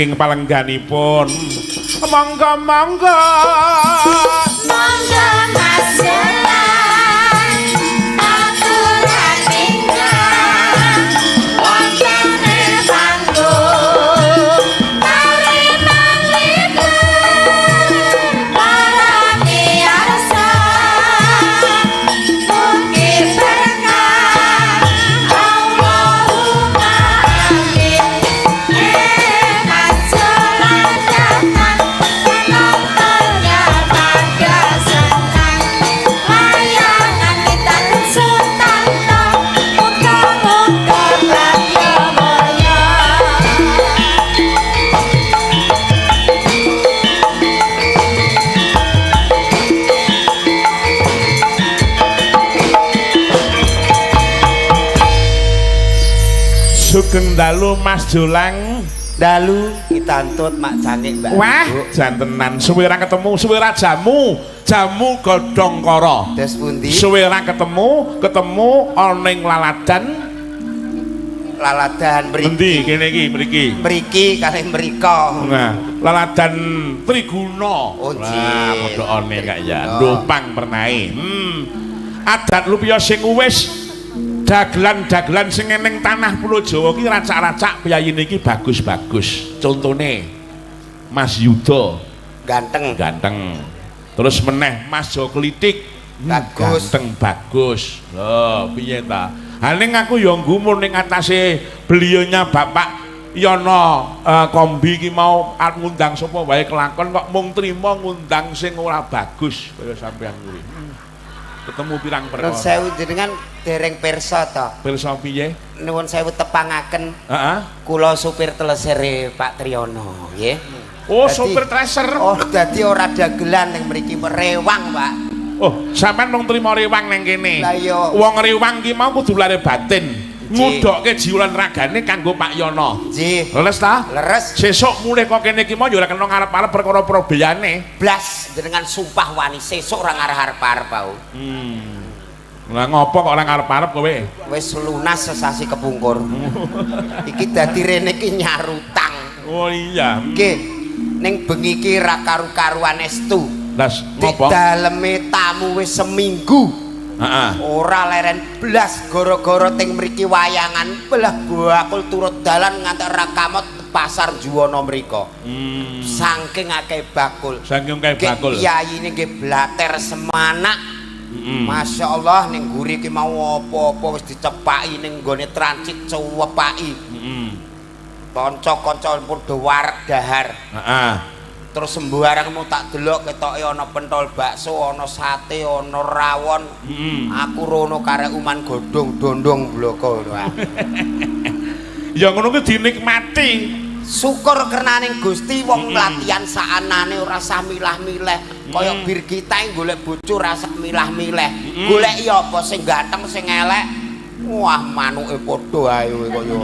Saking palengganipun. Monggo monggo. Monggo Mas Jolang aturan ingkang wonten ing panggung tari manglikur para miyarsa mugi berkah Allahumma amin. Mas Jolang datang, penontonnya pada senang, wayangan kita Sutanto, muga-muga bagya mulya. Sugeng dalu, Mas Jolang. Dalu kitantut mak cangik Mbak. Wah, Ibu. jantenan suwe ra ketemu, suwe ra jamu, jamu godhong kara. Des pundi? Suwe ra ketemu, ketemu ana ing laladan. Laladan mriki. Endi kene iki mriki? Mriki kalih mriko. Nah, laladan Triguna. Oh, Wah, nggih. padha one kak ya. Triguna. Ndopang pernae. Adat lupia sing wis dagelan-dagelan sing ning tanah Pulau Jawa ki racak-racak piyayine iki bagus-bagus. Contone Mas Yuda Ganteng. Ganteng. Terus meneh Mas Jo Klitik. Bagus. Ganteng bagus. Lho, piye ta? Ha ning aku ya nggumun ning atase beliaunya Bapak Yono Kombi ki mau arep ngundang sapa wae kelakon kok mung trima ngundang sing ora bagus kaya sampean kuwi. Ketemu pirang Nuwun perkara. sewu, jenengan dereng pirsa to? Pirsa piye? Nuwun sewu, tepangaken. Heeh. Kula supir telesere Pak Triyono, nggih. Oh, supir tracer. Oh, dadi ora dagelan ning mriki, rewang, Pak. Oh, sampean mung trima rewang nang kene. Lah iya. Wong rewang ki mau kudu lare batin. Nggih. Ngudokke jiwa lan ragane kanggo Pak Yono. Nggih. Leres ta? Leres. Sesuk mulih kok kene iki mau ya ora kena ngarep-arep perkara probeyane. Blas jenengan sumpah wani sesuk ora ngarep-arep aku. Lah ngopo kok ora ngarep-arep kowe? Wis lunas sesasi kepungkur. Iki dadi rene iki nyarutang. Oh iya. Nggih. Ning bengi iki ra karu-karuan estu. Lah Di ngopo? daleme tamu wis seminggu. Heeh. Ora leren blas gara-gara teng mriki wayangan belah bakul turut dalan ngantek ra kamot pasar Juwana mriko. Saking akeh bakul. Saking kae Nggih, bakul. Piyayine nggih blater semanak. Masya Allah, ning guri ki mau apa-apa wis dicepaki, ning nggone transit cuwepaki. Kanca-kanca pun do wareg dahar. Heeh. Terus sembarang mau tak delok ketoke ana pentol bakso, ana sate, ana rawon. Aku rono karek uman godhong dondong bloko ngono ah. Ya ngono kuwi dinikmati. Syukur kernaning Gusti, wong latihan saanane ora sah milah-milih. Kaya Birgita golek bojo ora sah milah-milih. Goleki apa sing ganteng sing elek. Wah, manuke padha ae kaya.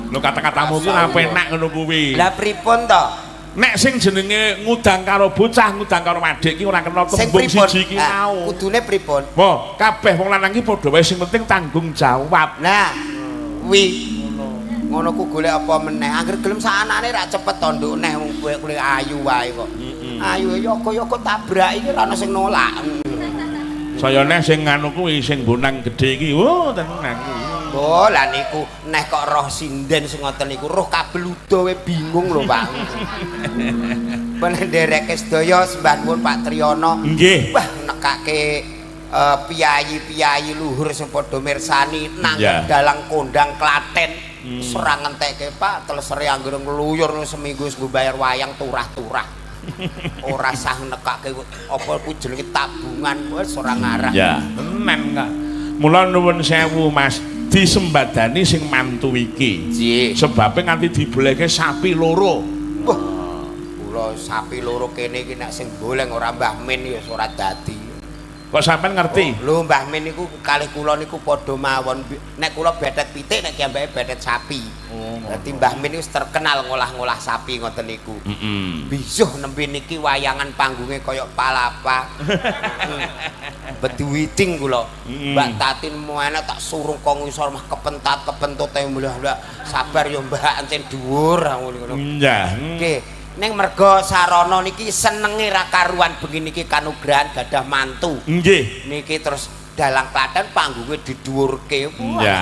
Lho, kata-katamu ki ora penak ngono kuwi. Lah pripun to? Nek sing jenenge ngudang karo bocah, ngudang karo adik ki ora kena Sing tembung pripun? siji ki Ah, mau. Kudune pripun? Wah, kabeh wong lanang ki padha wae, sing penting tanggung jawab. Nah, wi ngono ku golek apa meneh? Angger gelem saanane ra cepet to, nduk, neh wong kowe kuwi ayu wae kok. Ayu yoga-yoga tabrak iki ora ana sing nolak. Saya neh sing nganu kuwi sing bonang gedhe iki. Oh, tenan. Oh, lah niku neh kok roh sinden sing ngoten niku, roh kabel udo we bingung lho, Pak. Pendereke sedaya sembah nuwun Pak Triyono. Nggih. Wah, nekake piyayi-piyayi luhur sing padha mirsani nang dalang kondang Klaten. Serang ngentekke, Pak, telesere anggere ngluyur seminggu wis nggo bayar wayang turah-turah. Ora sah nekake apa ku jenenge tabungan wis ora ngarah. Ya, tenan kok. Mula nuwun sewu, Mas, disembadani sing mantu iki. Nggih. Sebabe nganti dibolehke sapi loro. Wah. Kula sapi loro kene iki nek sing boleng ora Mbah Min ya ora dadi. Kok sampean ngerti? Lho, Mbah Min niku kalih kula niku padha mawon. Nek kula betet pitik, nek kiyambake betet sapi. Oh. Dadi Mbah Min niku terkenal ngolah-ngolah sapi ngoten niku. Bisuh nembe niki wayangan panggunge kaya palapa. Beduwiting kula. Mbak Tatin enak tak surung kok ngisor mah kepentat kepentut e mulih. Sabar yo Mbak, encen dhuwur ngono. Iya. Nggih. Ning merga sarana niki senenge ra karuan bengi niki kanugrahan gadah mantu. Nggih. Niki terus dalang Klaten panggunge didhuwurke. Wah. Iya.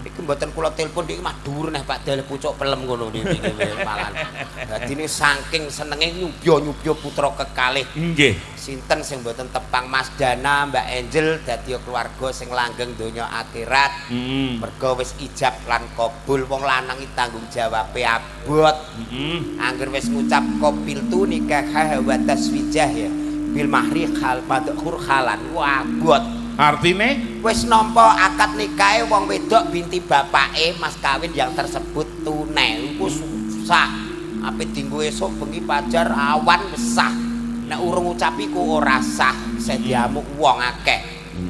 Iki mboten kula telepon niki mah dhuwur neh Pak Dalih pucuk pelem ngono niki malan. Dadi ini saking senenge nyubya-nyubya putra kekalih. Nggih. Sinten sing mboten tepang Mas Dana, Mbak Angel dadi keluarga sing langgeng donya akhirat. Merga wis ijab lan kabul, wong lanang iki tanggung jawabe abot. Angger wis ngucap qabiltu nikah wa taswijah ya bil mahri khal madkhur khalan, wah abot. Artine wis nampa akad nikahe wong wedok binti bapake mas kawin yang tersebut tunai iku sah. Ape dinggo esuk bengi pajar awan wis sah. Nek urung ngucap iku ora sah, bisa diamuk wong akeh.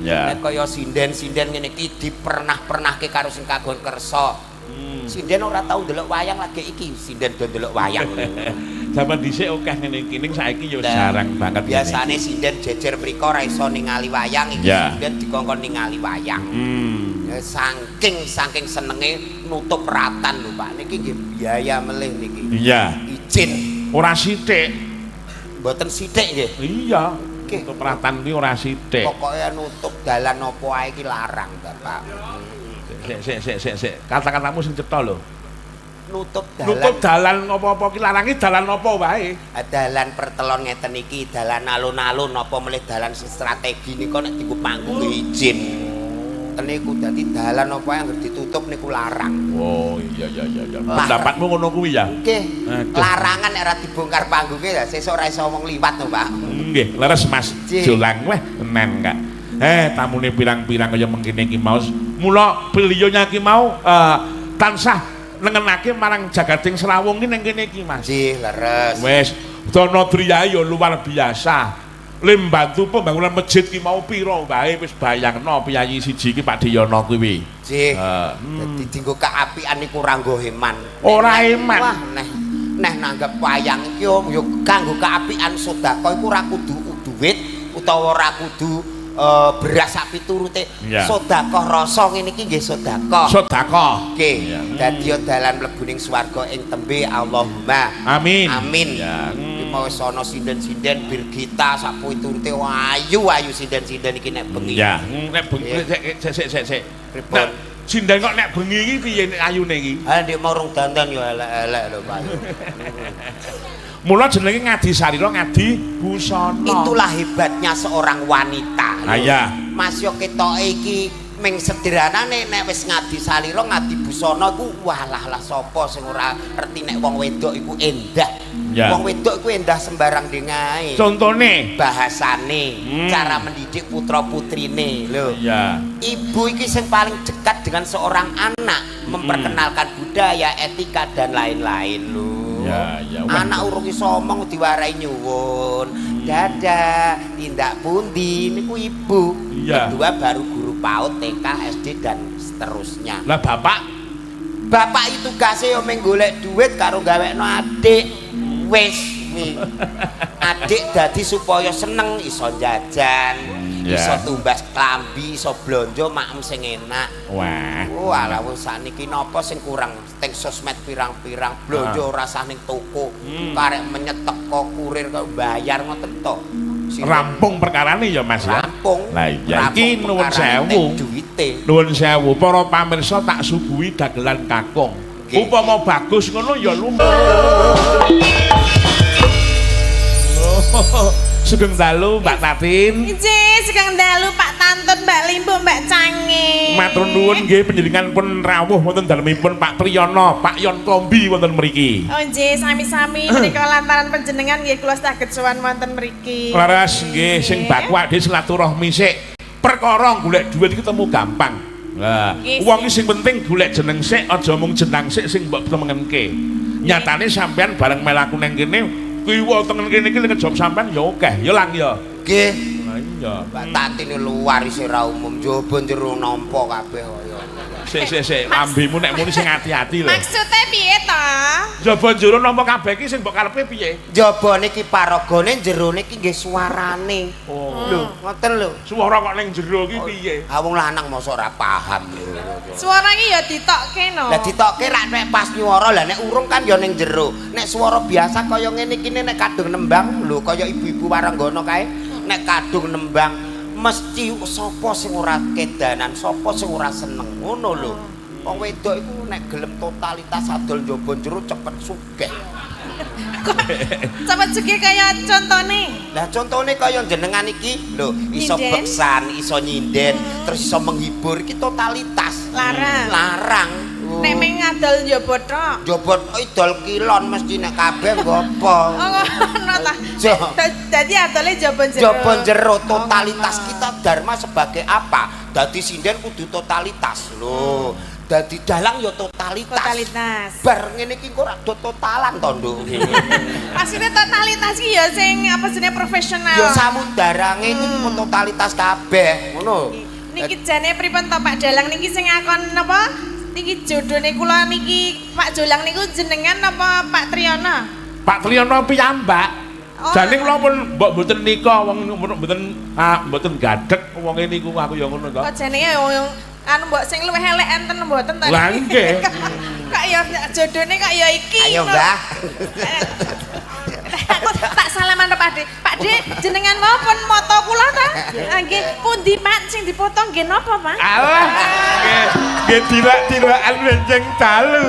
Iya. Nek kaya sinden-sinden ngene iki dipernah-pernahke karo sing kagon kersa. Sinden ora tau ndelok wayang lagi iki, sinden do ndelok wayang. Zaman dhisik akeh ngene iki, ning saiki ya Lah, jarang banget. Biasane sinden jejer mriko ora iso ningali wayang, iki sinden dikongkon ningali wayang. Ya, saking saking senenge nutup ratan lho Pak. Niki nggih biaya melih niki. Iya. Izin Ora sithik. Mboten sithik nggih. Iya. Nggih. Nutup ratan kuwi ora sithik. Pokoke nutup dalan apa ae iki larang, Bapak. Sik sik sik sik sik. Kata-katamu sing cetha lho. Nutup dalan. Nutup dalan apa-apa ki larangi dalan apa wae. Dalan pertelon ngeten iki, dalan alun-alun apa melih dalan strategi nika nek dienggo panggung izin. Niku dadi dalan apa yang ditutup niku larang. Oh iya iya iya iya. Pendapatmu ngono kuwi ya? Nggih. Aduh. Larangan nek ora dibongkar panggunge ya sesuk ora iso wong liwat to, Pak. Nggih, leres Mas. Nggih. Jolang weh nen kak. Tamune pirang-pirang kaya mengkene iki mau. Mula beliaunya ki mau tansah nengenake marang jagating Srawung ki ning kene iki Mas. Nggih, leres. Wes, dana driyae ya luar biasa. Le mbantu pembangunan masjid ki mau pira wae wis bayangno piyayi siji iki Pak Diyono kuwi. Nggih. Dadi dienggo kaapian niku ora nggo heman. Ora eman. Wah, neh neh nanggep wayang iki yo kanggo kaapian sedekah iku ora kudu duit utawa ora kudu beras sak piturute. Sedekah rasa ngene iki nggih sedekah. Sedekah. Nggih. Iya. Dadi yo dalan mlebu ning swarga ing tembe Allahumma. Amin. Amin. Ya. Iki mau wis ana sinden-sinden Birgita sak piturute ayu-ayu sinden-sinden iki nek bengi. Ya, nek bengi Iya. sik sik sik sik sik. Pripun? Nek sinden kok nek bengi iki piye nek ayune iki? Ha ndek mau rung dandan yo elek-elek lho Pak. Mula jenenge ngadi sarira ngadi busana. Itulah hebatnya seorang wanita. Ah, iya. Mas yo ketoke iki ming sederhanane nek wis ngadi salira ngadi busana iku walah lah sapa sing ora ngerti nek wong wedok iku endah. Ya. Wong wedok iku endah sembarang dengae. Contone Bahasane, cara mendidik putra-putrine lho. Iya. Ibu iki sing paling dekat dengan seorang anak, memperkenalkan budaya, etika dan lain-lain lho. Ya, ya. Wah. Anak urung iso omong diwarai nyuwun. Dadah, tindak pundi niku ibu. Iya. Kedua baru guru PAUD, TK, SD dan seterusnya. Lah bapak Bapak itu tugasnya yo mung golek duit karo gawekno adik. Wis kuwi. Adik dadi supaya seneng iso jajan, iso tumbas klambi, iso blonjo maem sing enak. Wah. Wah, lah wong sakniki napa sing kurang teng sosmed pirang-pirang blonjo ora sah ning toko. Karek menyet teko kurir kok bayar ngoten to. Rampung perkarane ya Mas ya. Rampung. Lah iya iki Rampung nuwun perkarane sewu. Duwite. Nuwun sewu para pamirsa tak suguhi dagelan kakung. Nggih. Upama bagus ngono ya lumrah. Oh, sugeng dalu Mbak Tatin. Injih, sugeng dalu Pak Tantun, Mbak Limbu, Mbak Cange. Matur nuwun nggih panjenengan pun rawuh wonten dalemipun Pak Triyono, Pak Yon Kombi wonten mriki. Oh nggih, sami-sami menika lantaran panjenengan nggih kula saged sowan wonten mriki. Leres nggih sing baku ade silaturahmi sik. Perkara golek dhuwit iki temu gampang. Lah, wong iki sing penting golek jeneng sik, aja mung jenang sik sing mbok temengenke. Nyatane sampean bareng melaku nang kene, kiwa tengen kene iki ngejob sampean ya akeh, ya Lang ya. Nggih. Lah iya. Ya. Mbak Tatin luar isih ra umum, njaba jero nampa kabeh kaya. Sik sik sik, lambemu nek muni sing ati-ati lho. Maksude piye to? Jaba jero nampa kabeh iki sing mbok karepe piye? Njabane iki paragane, jerone iki nggih suarane. Oh. Lho, ngoten lho. Suara kok ning jero iki piye? Ah, wong lanang mosok ora paham lho. Suara iki ya ditokke no. Lah ditokke rak nek pas nyuara, lah nek urung kan ya ning jero. Nek suara biasa kaya ngene iki nek kadung nembang lho, kaya ibu-ibu waranggana kae nek kadung nembang mesti sapa sing ora kedanan, sapa sing ora seneng ngono lho. Wong wedok iku nek gelem totalitas adol njaba jero cepet sugih. Kok cepet sugih kaya contone? Lah contone kaya jenengan iki lho, iso Nyinden. beksan, iso nyinden, terus iso menghibur, iki totalitas. Larang. Larang. Oh. Nek mung ngadol njaba tok. Njaba idol kilon mesti nek kabeh nggo apa. Oh, ngono ta. Iya. Dadi adole njaba jero. Njaba jero totalitas Oh, ngono. kita dharma sebagai apa? Dadi sinden kudu totalitas lho. Dadi dalang ya totalitas. Totalitas. Bar ngene iki kok ora do totalan to, Nduk. Maksudnya totalitas ki ya sing apa jenenge profesional. Ya samudarange iki totalitas kabeh, ngono. Niki jane pripun to Pak Dalang niki sing akon napa? Niki jodone kula niki Pak Jolang niku jenengan napa Pak Triyono? Pak Triyono piyambak. Oh. Jane kula pun mbok mboten nika wong mboten mboten gadhek wong niku aku ya ngono to. Kok jenenge wong anu mbok sing luwih elek enten mboten ta? Lah nggih. Kok ya jodone kok ya iki. Ayo, ngono. Mbah. Aku tak salaman to Pak De. Pak De, jenengan wau pun moto kula ta? Ah, nggih, pundi Pak sing dipoto nggih napa, Pak? Alah, nggih nggih dilak-dilakan benjing dalu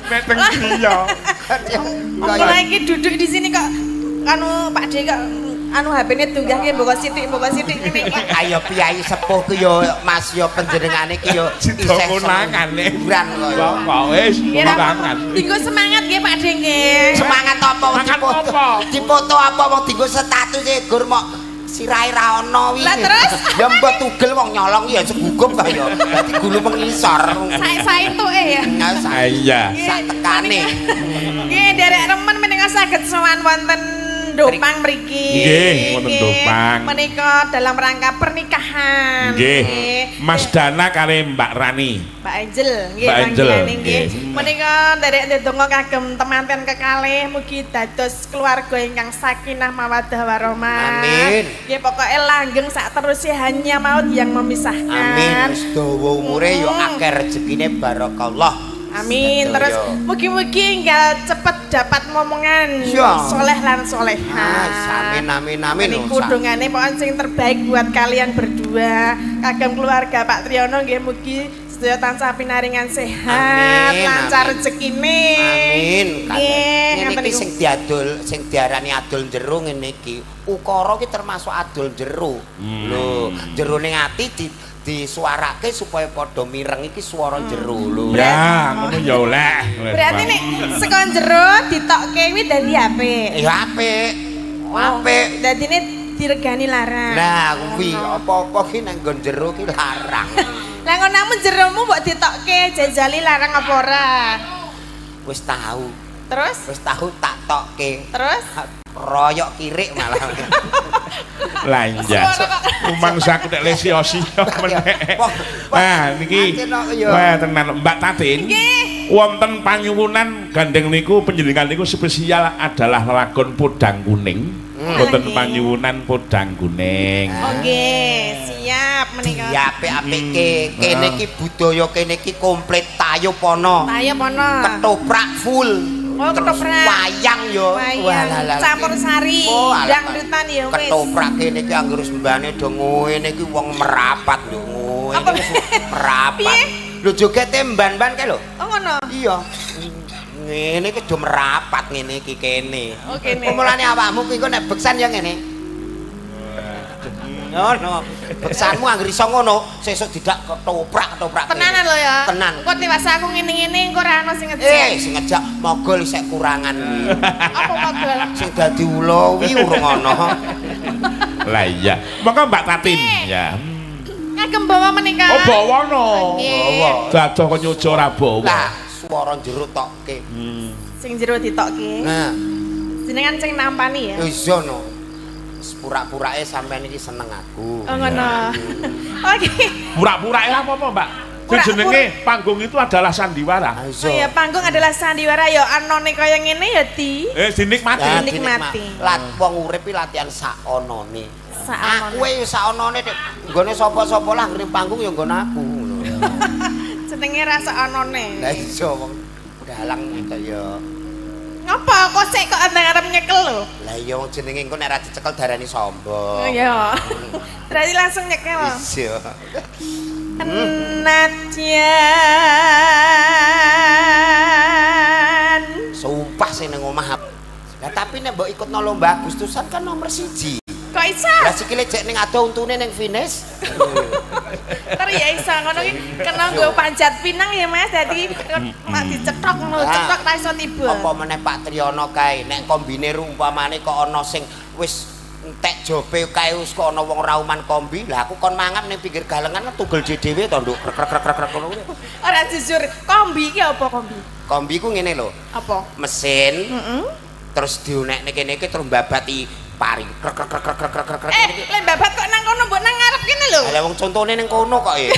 nek teng griya. Wong kula iki duduk di sini kok anu Pak De kok anu HP-ne tunggahke mboko sithik ngene iki. Ayo piyai sepuh ku yo Mas yo panjenengane ki yo Sida konangane. hiburan kok yo. Kok wis Nggih, ra konangan. apa-apa. Dinggo semangat nggih Pak De nggih. Semangat apa wong Semangat dipoto? apa? Dipoto apa wong dienggo status e gur mok sirahe ra ono wi. Lah terus? Ya mbok tugel wong nyolong ya segugup ta ya. Dadi gulu mengisor. Sae-sae entuke ya. Nah, sak Ah, iya. sak tekane. Nggih, nderek remen menika saged sowan wonten Dopang mriki. Nggih, wonten Dopang. Menika dalam rangka pernikahan. Nggih. Mas Dana kali Mbak Rani. Mbak Angel, nggih Mbak Angel, panggilane nggih. nggih. Menika nderek ndedonga kagem temanten kekalih mugi dados keluarga ingkang sakinah mawaddah warahmah. Amin. Nggih, pokoke langgeng sak teruse hanya maut yang memisahkan. Amin. Wis dawa umure yo akeh rezekine barakallah. Amin. Terus Sedaya. mugi-mugi enggal cepet dapat momongan Iya. soleh lan soleha. Ah, amin amin amin. Niku dongane pokoknya sing terbaik buat kalian berdua. Kagem keluarga Pak Triyono nggih mugi sedaya tansah pinaringan sehat, Amin, lancar amin. rezekine. Amin. Nggih, Ngene ngoten iki niku. sing diadol, sing diarani adol jero ngene iki. Ukara ki termasuk adol jero. Lho, jero ning ati di disuarake supaya padha mireng iki swara jero lho. Ya, ngono ya oleh. Berarti nek saka jero ditokke kuwi dadi apik. Ya apik. Apik. Dadine diregani larang. Nah, kuwi apa-apa ki nang nggon jero ki larang. Lah ngono namun jeromu mbok ditokke jajali larang apa ora? Wis tahu, Terus? wis tahu tak tokke. Terus? Royok kirik malah. Lah iya. Rumangsaku nek lesio-sio meneh. Wah, wah. Nah, niki Ancen kok ya. wah tenan Mbak Tatin. Nggih. Wonten panyuwunan gandeng niku panjenengan niku spesial adalah lakon Podang Kuning. Wonten Nggih. panyuwunan Podang Kuning. Oke, siap menika. Diapik-apike kene iki budaya kene iki komplit tayub ana. Tayub ana. Ketoprak full. Oh, Terus ketoprak. Wayang yo. Wayang, campur sari, Oh, alah, dangdutan ya wis. Ketoprak kene iki anggere sembane do ngene iki wong merapat lho ngene Apa? iki merapat. Piye? Lho jogete mban-mban kae lho. Oh ngono. Iya. Ngene iki do merapat ngene iki kene. Oh, kene. Mulane awakmu kuwi kok nek beksan ya ngene. Ngono. Beksanmu anggere iso ngono, sesuk didak ketoprak-ketoprak. Tenanan lho ya. Tenan. Engko tiwas aku ngene-ngene engko ora ono sing ngejak. Eh, sing ngejak mogol isih kurangan kuwi. Apa mogol? Sing dadi ula kuwi urung ana. Lah iya. Monggo Mbak Tatin ya. Kagem bawa menika. Oh bawa no. Nggih. Bawa. Dadoh kok nyojo ora bawa. Lah, swara jero tokke. Sing jero ditokke. Nah, Jenengan sing nampani ya. iso no. Pura-purake sampean iki seneng aku. Oh ngono. Oke. Pura-pura ya apa-apa, Mbak? Jenenge panggung itu adalah sandiwara. Oh iya, panggung adalah sandiwara ya anone kaya ngene ya di. Dinikmati. Nah, Dinikmati. Lat wong urip iki latihan sakonone. Sakonone. Aku ya sakonone nek nggone sapa-sapa lah ngrip panggung ya nggon aku ngono. Jenenge rasa anone. Lah iya wong dalang itu ya. Ngapa kok sik kok andang arep nyekel lho? Lah iya wong jenenge engko nek ra dicekel darani sombong. Oh iya. Berarti langsung nyekel. Iya. Nadyan. Sumpah sing ning omah. Lah tapi nek mbok ikutno lomba Agustusan kan nomor 1. Kok iso? Lah sikile jek ning ado untune ning finish. Ter ya iso ngono ki kena nggo panjat pinang ya Mas. Dadi mak dicetok ngono, cetok ta iso tiba. Apa meneh Pak Triyono kae nek kombine umpamane kok ana sing wis entek jobe kae wis kok ana wong rauman kombi, lah aku kon mangap ning pinggir galengan tugel dhewe to nduk krek krek krek krek ngono kuwi. Ora jujur, kombi iki apa kombi? Kombi ku ngene lho. Apa? Mesin. Terus diunekne kene iki terus mbabati pari krek krek krek krek krek krek. Lek babat kok nang kono mbok nang ngarep kene lho. Lah wong contone ning kono kok e.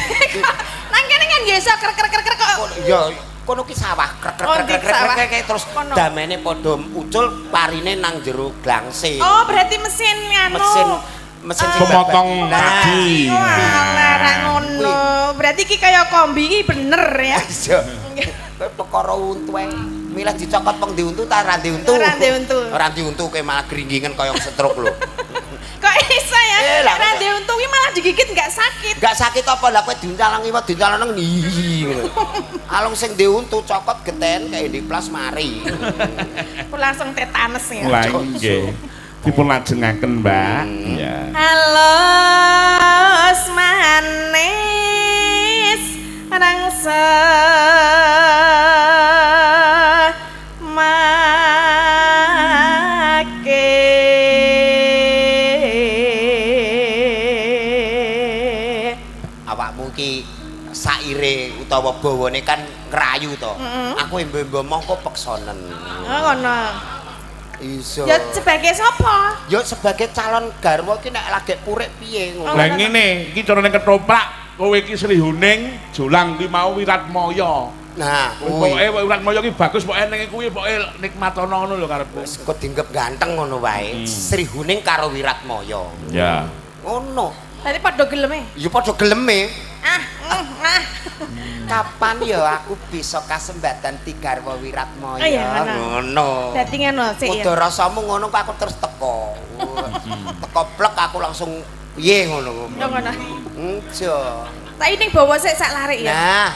Nang kene kan ya iso krek krek krek kok. Ya kono ki sawah krek krek krek krek krek terus damene padha ucul parine nang jero glangse. Oh, berarti mesin nganu. Mesin sing pemotong padi. Walah ra ngono. Berarti iki kaya kombi iki bener ya. Iya. Kowe perkara untu ae. Milih dicokot wong diuntu ta ra diuntu? Ora diuntu. Ora diuntu kowe malah gringgingen kaya stroke lho. Kok iso ya? Ora diuntu kuwi malah digigit enggak sakit. Enggak sakit apa lah kowe diuncalang iwa diuncalang nang ndi ngono. Alung sing diuntu cokot geten kayak di plas mari. Aku langsung tetanus ya. Lah nggih. Dipun lajengaken, Mbak. Iya. Halus manis rangsa make. Awakmu ki saire utawa bawane kan ngrayu to. Aku embo-embo mongko peksonen. Oh ngono. Iso. Ya sebagai sapa? Ya sebagai calon garwa ki nek lagi purik piye ngono. Lah ngene, iki carane ketoprak, kowe iki Sri Huning, Jolang ki mau Wiratmaya. Nah, kuwi. Pokoke Wiratmaya ki bagus pokoke ning kuwi pokoke nikmatono ngono lho karepku. Wis engko dinggep ganteng ngono wae. Sri Huning karo Wiratmaya. Ya. Ngono. Tadi padha geleme. Ya padha geleme. Ah, ah. Kapan ya aku bisa kasembatan digarwa Wiratmaya? Oh iya, ngono. Dadi ngono sik ya. Kudu rasamu ngono kok aku terus teko. Teko plek aku langsung piye ngono. Yo ngono. Enjo. Tak ini bawa sik sak larik ya. Nah.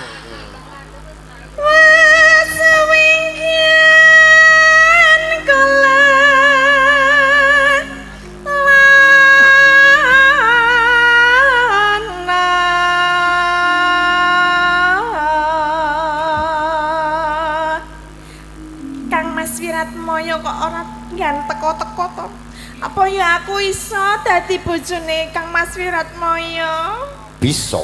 Wasewingkian kala lana. Kang Mas Wiratmaya kok ora nggan teko-teko to? Apa ya aku iso dadi bojone Kang Mas Wiratmaya? Bisa.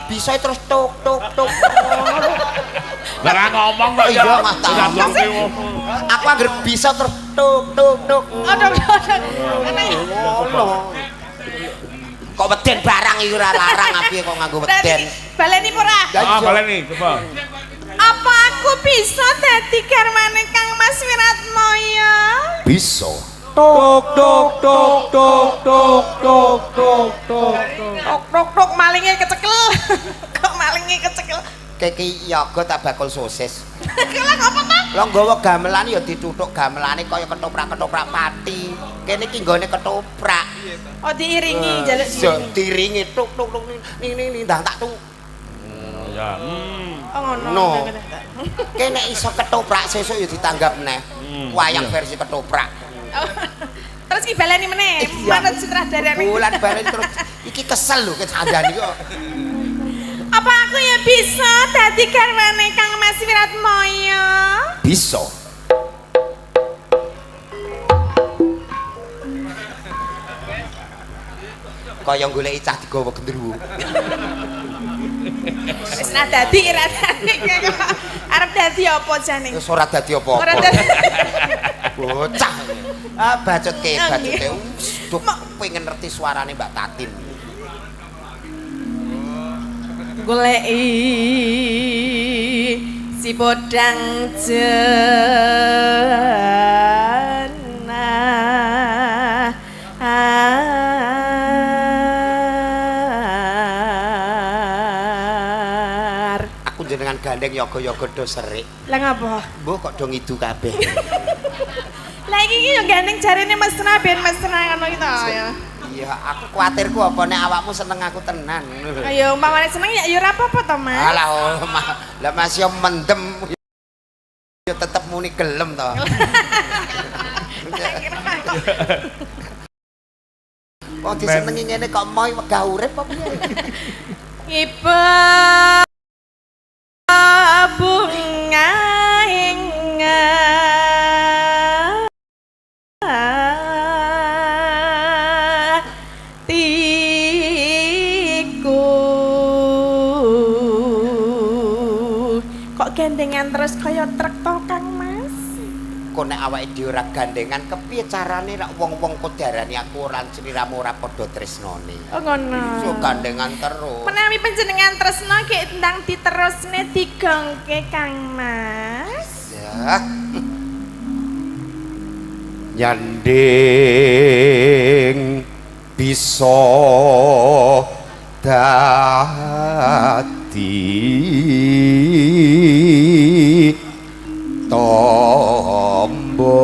Bisa terus tok tok tok. Lah ngomong kok ya. Iya, Mas. Aku anggere bisa terus tok tok tok. Aduh, aduh. Ngono. Kok weden barang iki ora larang apiye kok nganggo weden. Baleni ora? Ah, baleni, coba. Apa aku bisa dadi garwane Kang Mas Wiratmaya? Bisa. Tok tok tok tok tok tok tok tok tok tok tok malinge kecekel. Kok malinge kecekel? Keki yoga tak bakul sosis. Lah apa ta? Lah nggawa gamelan ya dituthuk gamelane kaya ketoprak-ketoprak pati. Kene iki nggone ketoprak. Oh diiringi njaluk diiringi. Diiringi tuk tuk tuk ning ning ning ndang tak tuk. Ya. Oh ngono. Kene iso ketoprak sesuk ya ditanggap neh. Wayang versi ketoprak. Terus ki baleni meneh, manut sutradarane. Bulan baleni terus iki kesel lho kandhani kok. Apa aku ya bisa dadi garwane Kang Mas Wiratmaya? Bisa. Kaya goleki cah digawa gendruwo. Wis ra dadi, ra dadi. Arep dadi apa jane? Wis ora dadi apa-apa. Ora dadi. Bocah. Ah, bacutke, Ah, bacutke. nggih. Duh, pengen ngerti suarane Mbak Tatin. Goleki si podang jenah. Aku jenengan gandeng yoga-yoga do serik. Lah ngapa? Mbok kok do ngidu kabeh. Lah iki yo gandeng jarene mesra ben mesra ngono ki to ya. Iya, aku kuatirku apa nek awakmu seneng aku tenan ngono lho. Ayo umpamane seneng ya ya ora apa-apa to, Mas. Alah, oh, lah Mas yo mendem yo tetep muni gelem to. Wong disenengi ngene kok moy wegah urip apa piye? Ibu bunga ing atiku. Kok gandengan terus kaya truk to, Kang Mas? Kok nek awake dhewe ora gandengan kepiye carane nek wong-wong kok diarani aku ora sliramu ora padha tresnane. Oh ngono. So gandengan terus. Menawi panjenengan tresno ki ndang diterusne digongke Kang Mas. Ya. Nyanding bisa dadi tombo.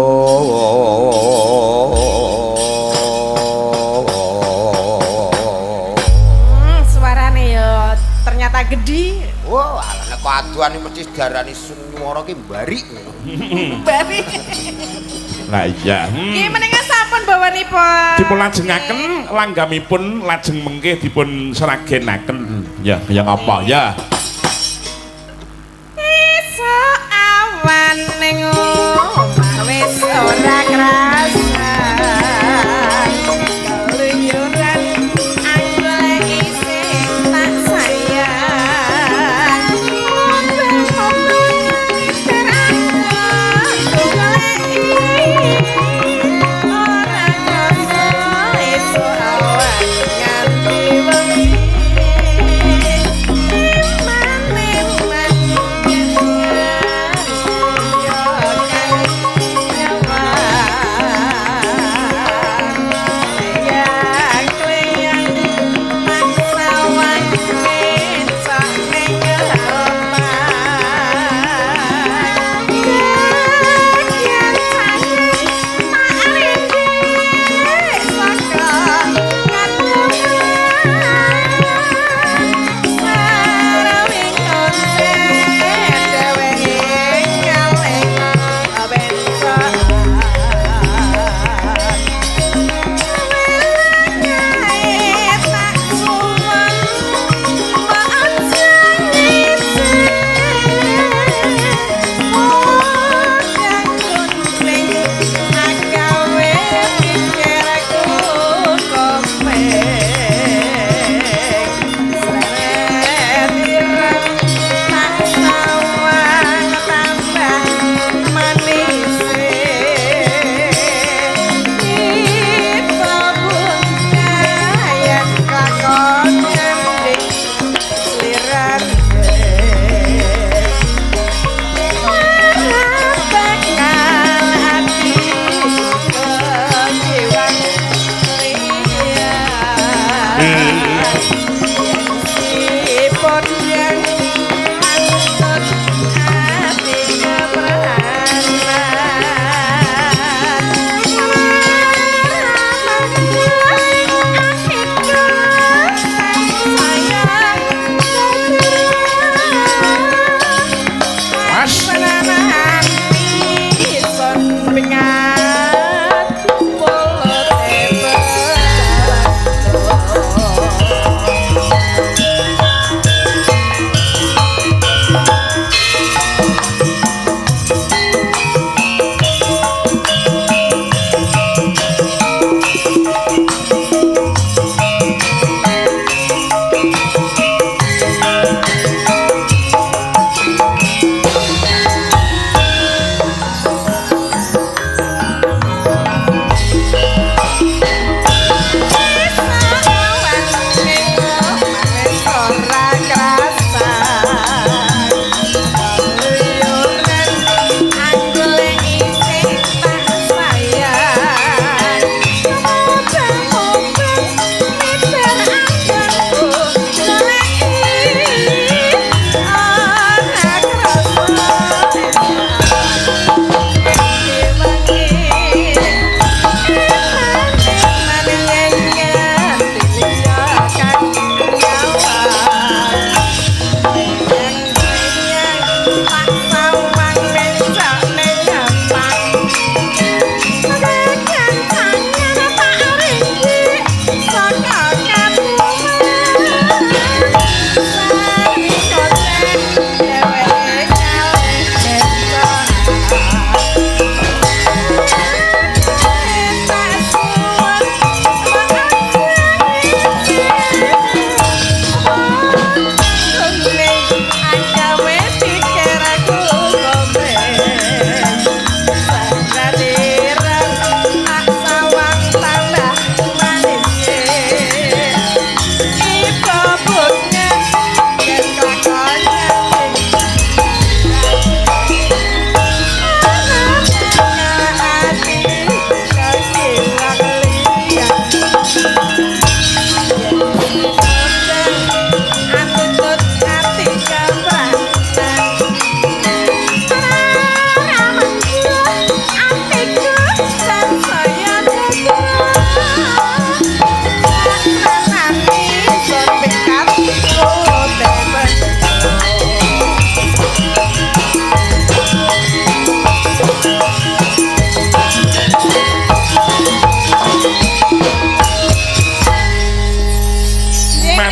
Suarane yo ternyata gede. Wah, alah nek aduan mesti diarani swara ki mbarik. Bari. Lah iya. Nggih menika sampun bawanipun. Dipun lajengaken langgamipun lajeng mengke dipun sragenaken. Ya, ya ngapa ya? Esuk awan ning omah wis ora krasa. Keluyuran anggoleki sing tak sayang. Mobeng-mobeng aku goleki ora krasa esuk awan nganti wengi.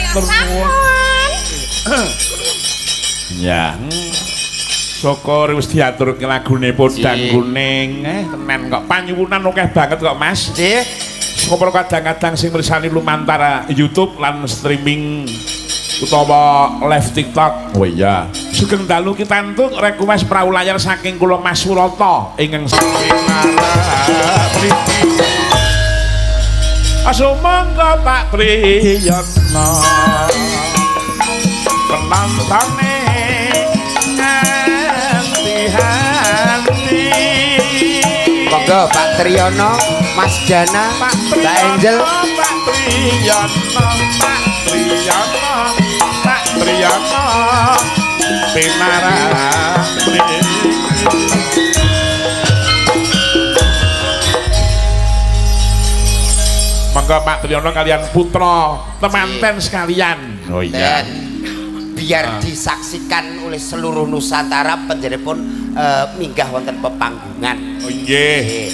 Matur nuwun. Ya. Syukur wis diaturke lagune Podang Kuning. Tenan kok panyuwunan akeh banget kok, Mas. Nggih. Sapa kadang-kadang sing mirsani lumantar YouTube lan streaming utawa live TikTok. Oh iya. Sugeng dalu kitantuk request prau layar saking kula Mas Surata ingkang Asumangga Pak Triyono. Penontone nganti-hati. Monggo Pak Triyono, Mas Jana, Pak Mbak Angel. Pak Triyono, Pak Triyono, Pak Triyono, pinarak mriki. Monggo Pak Triyono kalian putra temanten sekalian. Oh iya. Dan biar disaksikan oleh seluruh Nusantara panjenenganipun minggah wonten pepanggungan. Oh nggih.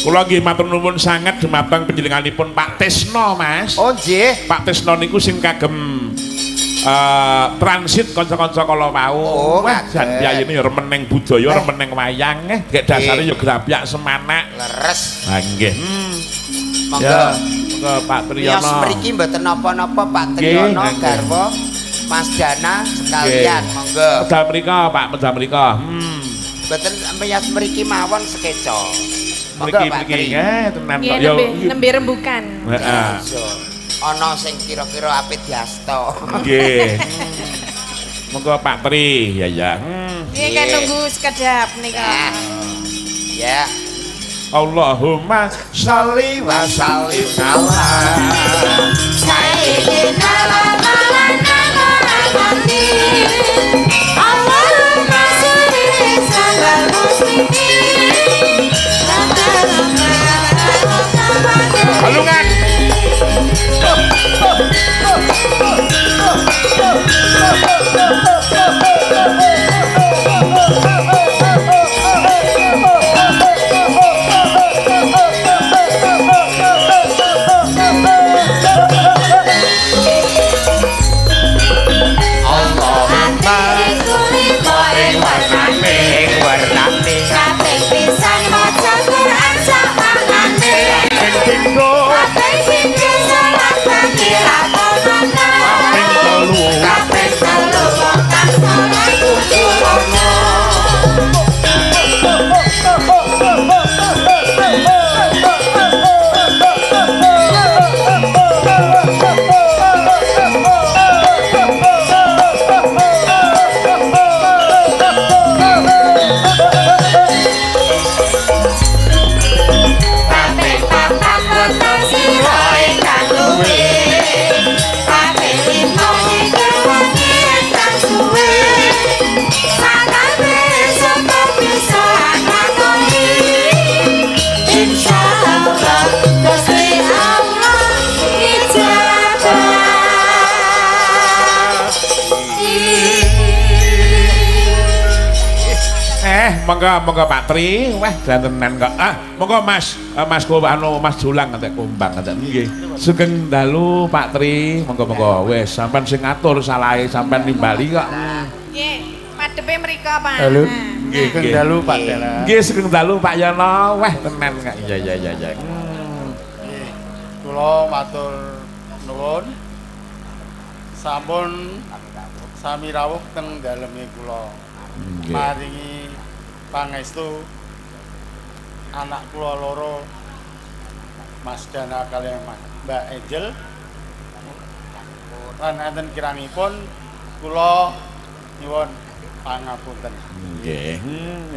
Kula nggih matur nuwun sanget dumateng panjenenganipun Pak Tisno, Mas. Oh nggih. Pak Tisno niku sing kagem transit kanca-kanca kala wau. Oh, Wah, jan ngaten. piyayine ya remen ning budaya, remen ning wayang, gek dasare ya grapyak semanak. Leres. Ha nggih. Monggo. Ya, monggo Pak Miyos Triyono. mriki mboten napa-napa Pak Triyono nggih. garwa Mas Dana sekalian monggo. Medal mriko, Pak, medal mriko. Mboten miyos mriki mawon sekeca. Monggo Mriki Pak mriki Tri. Tenan Nggih, kok. Ya nembe rembukan. Heeh. Ana sing kira-kira ape diasta. Nggih. Monggo Pak Tri, ya ya. Nggih, kan nunggu sekedap nika. Nah. Ya. Allahumma sholli wa sallim ala Sayyidina Maulana Muhammadin. Allahumma sholli ala muslimin. Balungan. Allahumma Ing warnane ing warnane Kaping pisan maca Quran sak mangane. Ping pindho, Kaping pindho salat bengi lakonana. ping telu. Kaping telu wong kang salat kudu ana. Kaping papat weton sira ingkang luwih. Kaping lima nyikir wengi ingkang suwe. Sakabeh sapa bisa nglakoni. Insyaallah Gusti Allah ijabah. Monggo monggo Pak Tri. Wah, tenan kok. Ah, monggo Mas, Mas ko anu Mas Jolang ngantek kumbang ngantek. Nggih. Sugeng dalu Pak Tri. Monggo monggo. Wis sampean sing ngatur salahe sampean nimbali kok. Nggih, madepe mriko, Pak. Halo. Nggih, Sugeng nggih. dalu Pak Dalang. Nggih, sugeng dalu Pak Yono. Wah, tenan kok. Iya iya iya iya. Nggih. Kula matur nuwun. Sampun sami rawuh teng daleme kula. Nggih. Maringi pangestu anak kula loro Mas Dana kaliyan Mbak Angel. Lan enten kirangipun kula nyuwun pangapunten. Nggih.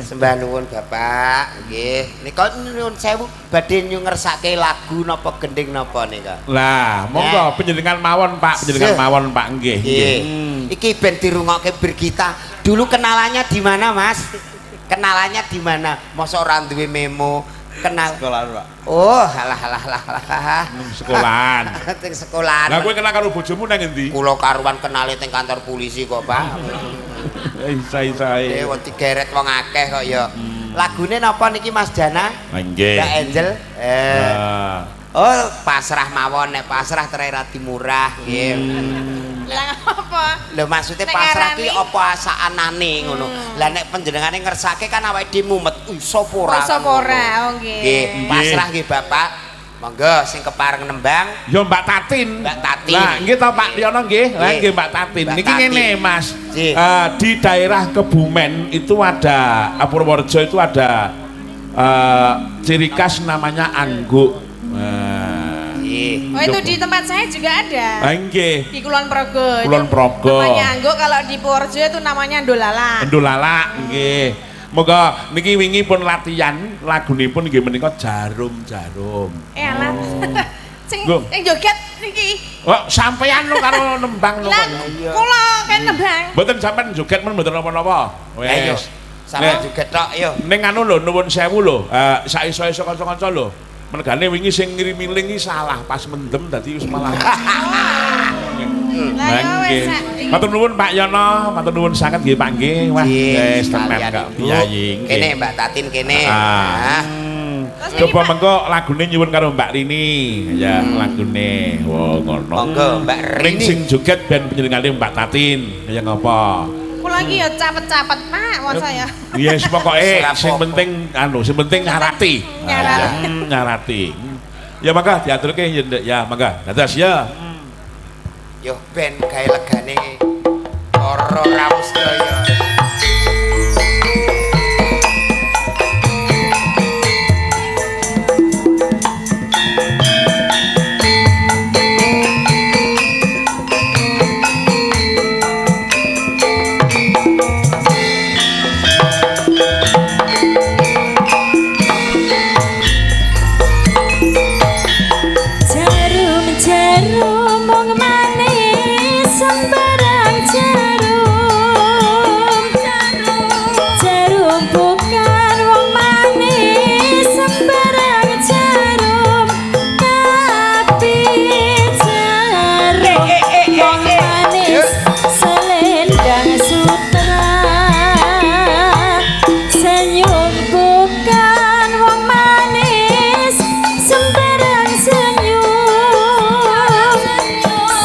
Sembah nuwun Bapak. Nggih. Nika nyuwun sewu badhe ngersake lagu napa gending napa nika? Lah, monggo panjenengan mawon Pak, panjenengan mawon Pak nggih. Nggih. Iki ben dirungokke Birgita. Dulu kenalannya di mana, Mas? Kenalannya di mana? Mosok ora duwe memo. Kenal. Sekolahan, Pak. Oh, halah halah halah halah. Sekolahan. Teng sekolahan. Lah kowe kenal karo bojomu nang endi? Kula karuan kenale teng kantor polisi kok, Pak. Isa-isa. Wong digeret wong akeh kok ya. Lagune napa niki Mas Jana? Nggih. Mbak Angel. Ah. Oh, pasrah mawon, nek pasrah tere radi murah nggih. Lah apa? Lho maksudnya Nek pasrah ki ngarani- apa asaanane ngono. Lah nek panjenengane ngersake kan awake dhewe mumet, iso apa ora. Iso apa ora, oh nggih. Nggih, pasrah nggih Bapak. Monggo sing kepareng nembang Ya Mbak Tatin. Mbak Tatin. Lah nggih to Pak Yono nggih. Lah nggih Mbak Tatin. Mbak Niki Tatin. ngene Mas. Nggih. Di daerah Kebumen itu ada Purworejo itu ada ciri khas namanya angguk. Nah. Nggih. Oh itu di tempat saya juga ada. Ah, nggih. Di Kulon Progo. Itu Kulon Progo. Namanya angguk, kalau di Purworejo itu namanya ndolala. Ndolala nggih. Moga niki wingi pun latihan lagunipun nggih menika jarum-jarum. Eh alah. Sing Nggo. sing joget niki. Oh, sampean lo karo nembang lho Lah kok. kula kan nembang. Mboten sampean joget men mboten napa-napa. Ayo. Wes. Sampeyan Nek- joget tok yo. Ning anu lho nuwun sewu lho, sak iso-iso kanca-kanca lho. Mergane wingi sing ngirimi link iki salah pas mendem dadi wis malah. Lah ya wis sak. Matur nuwun Pak Yono, matur nuwun sanget nggih Pak nggih. Wah, wis tenan kok piyayi. Kene Mbak Tatin kene. Ah. Nah. Terus niki, Coba Pak. mengko lagune nyuwun karo Mbak Rini. Ya, lagune. Wah, ngono. Monggo Mbak Ning Rini. sing joget ben panjenengane Mbak Tatin. Kaya ngapa? Kula iki ya capet-capet Pak, wong saya. Yes, pokoke Ora sing apa-apa. penting anu, sing penting nyarati. Nyarati. Nyarati. Ya mangga diaturke ya, Ndek. Ya mangga. Dados ya. Yo ben gawe legane para rawuh sedaya. Jarum jarum mung manis sembarang jarum. Jarum bukan wong manis sembarang jarum, tapi jarum wong manis selendang sutra. Senyum bukan wong manis sembarang senyum.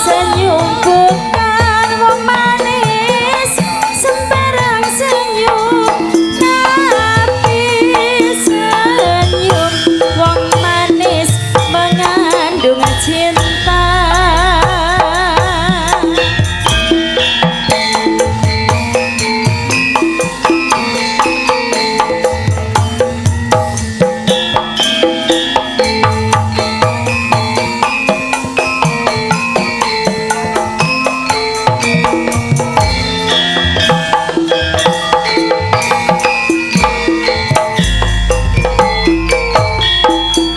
Senyum bukan wong manis sembarang senyum, tapi senyum wong manis mengandung cinta.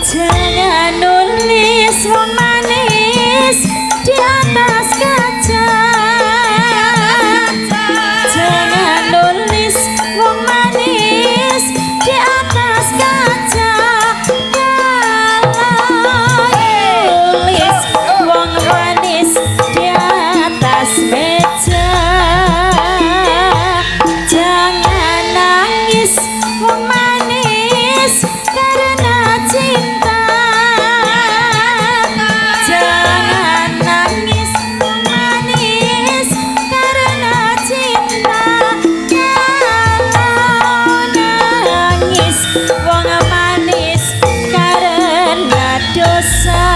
Jangan nulis wong manis di atas kaca. Jangan nulis wong manis di atas kaca. Kalau nulis wong manis di atas meja. Jangan nangis wong manis karena cinta. Jangan nangis wong manis karena cinta. Kalau nangis wong manis karena dosa.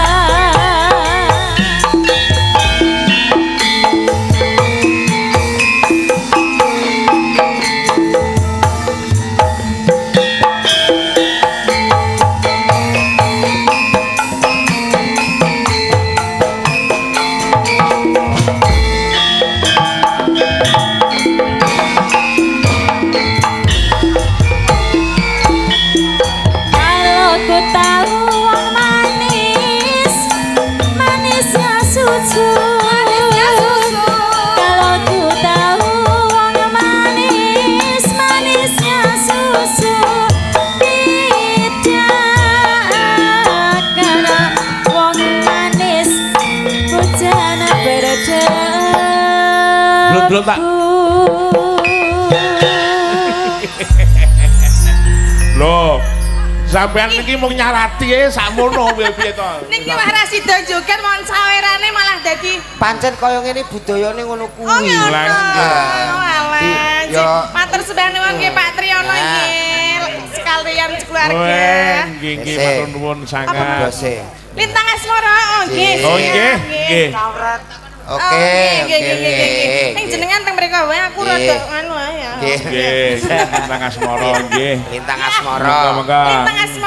Kalau ku tahu wong manis, manisnya susu. Kalau ku tahu wong manis, manisnya susu. Tidak akan wong manis hujan berdebu. Belum-belum, Pak. Loh, Sampean niki mung nyarati e sakmono piye-piye to. Niki wah ra sida joget mon sawerane malah dadi Pancen kaya ngene budayane ngono kuwi. Oh ngono. Lah, Alah. Yo. Matur sembah nuwun nggih Pak Triyono Nah. nggih. Sekalian keluarga. Weh, nggih nggih Sik. matur nuwun sangat. Bose. Lintang Asmara, oh nggih. Oh nggih, nggih. Oh, Oke, nggih, oke, nggih, nggih, nggih. Ning jenengan teng mriko wae aku Nggih. rada anu ae ya. Nggih. Nggih, Lintang Asmara nggih. Lintang Asmara. Monggo-monggo. Lintang Asmara.